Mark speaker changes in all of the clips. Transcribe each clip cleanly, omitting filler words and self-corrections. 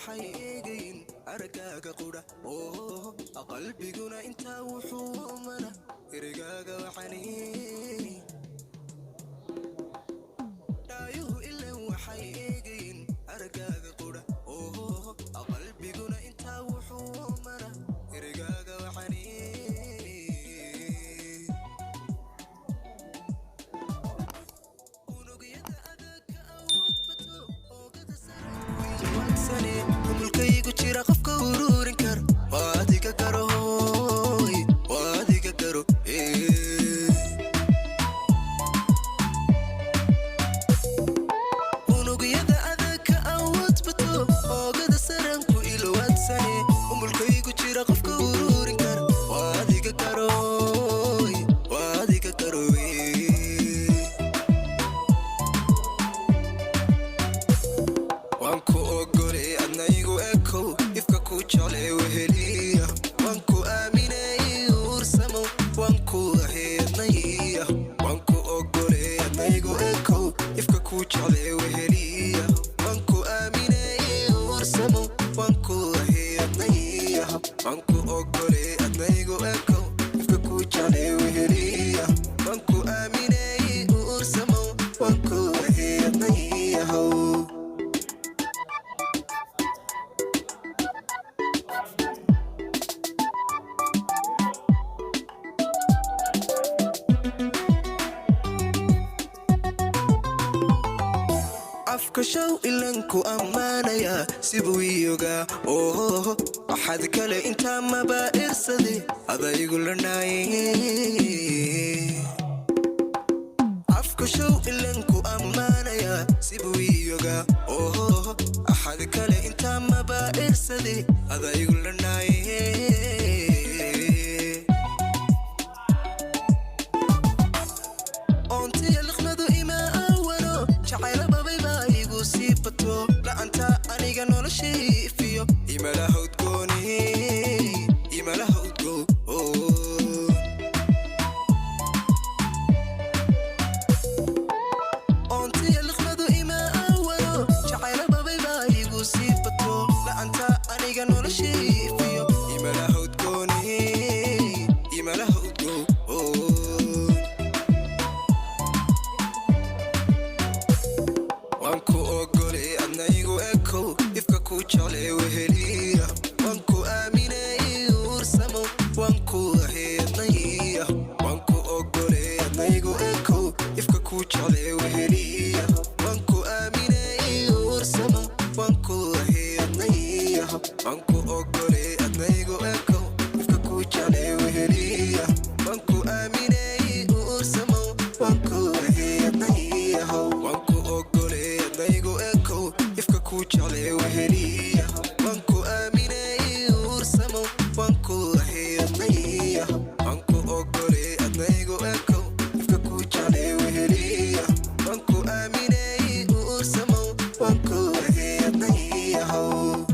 Speaker 1: Waxay eegayin aragaaga qudha oo qalbiguna intaa wuxuu mana erigaaga waxani. Dhaayuhu ilan waxay eegayin aragaaga qudha oo qalbiguna intaa wuxuu mana erigaaga waxani. Unugyada adag ka awood bato oogada sare umulkaygu jira qofka ururin karo waa adiga garo hooy, waa adiga garo eh. Unugyada adag ka awood bato oogada saranku ilowaadsane umulkaygu jira qofka ururin karo waa adiga garooy, waa adiga garooy. Waan ku ogolay adna igu ekow ifka ku jecle weheliya waan ku aaminay uursamo waan ku aheednaya waan ku ogolay adna igu ekow ifka ku jecle weheliya waan ku aaminay uursamo waan ku aheednaya waan ku ogolay adna igu ekow ifka ku jecle weheliya waan ku aaminay uursamo waan ku aheednayahow. Afka show ilanku ammaanaya sibuu iyogaa oo waxaad kale intaa maba irsade adaygu lanaaye. Afka show ilanku ammaanaya sibuu iyogaa oo axad kale intaa maba irsade adaygu lanaaye. Oontiya liqmadu ima awano jacaylo babaybaa igu sii bato la'anta aniga noloshii ifiyo imalaha udgooni imalaha udgoon. Oontiya liqmadu ima awano jacaylo babaybaa igu sii bato la'anta aniga noloshii ifiyo imalaha udgooni imalaha udgoon. Waan ku ogolay adna igu ekow ifka ku jecle weheliya waan ku aaminay uursamo waan ku aheednaya waan ku ogolay adna igu ekow ifka ku jecle weheliya waan ku aaminay uursamo waan ku aheednaya waan ku ogolay adna igu ekow ifka ku jecle weheliya waan ku aaminay uursamo waan ku aheednayahow waan ku ogolay adna igu ekow ifka ku jecle weheliya waan ku aaminay uursamo waan ku aheednaya waan ku ogolay adna igu ekow ifka ku jecle weheliya waan ku aaminay uursamo waan ku aheednayahow.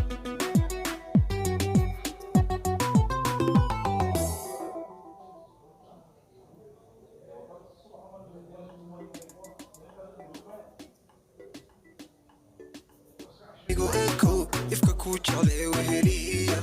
Speaker 1: Igu ekow ifka ku jecle weheliya.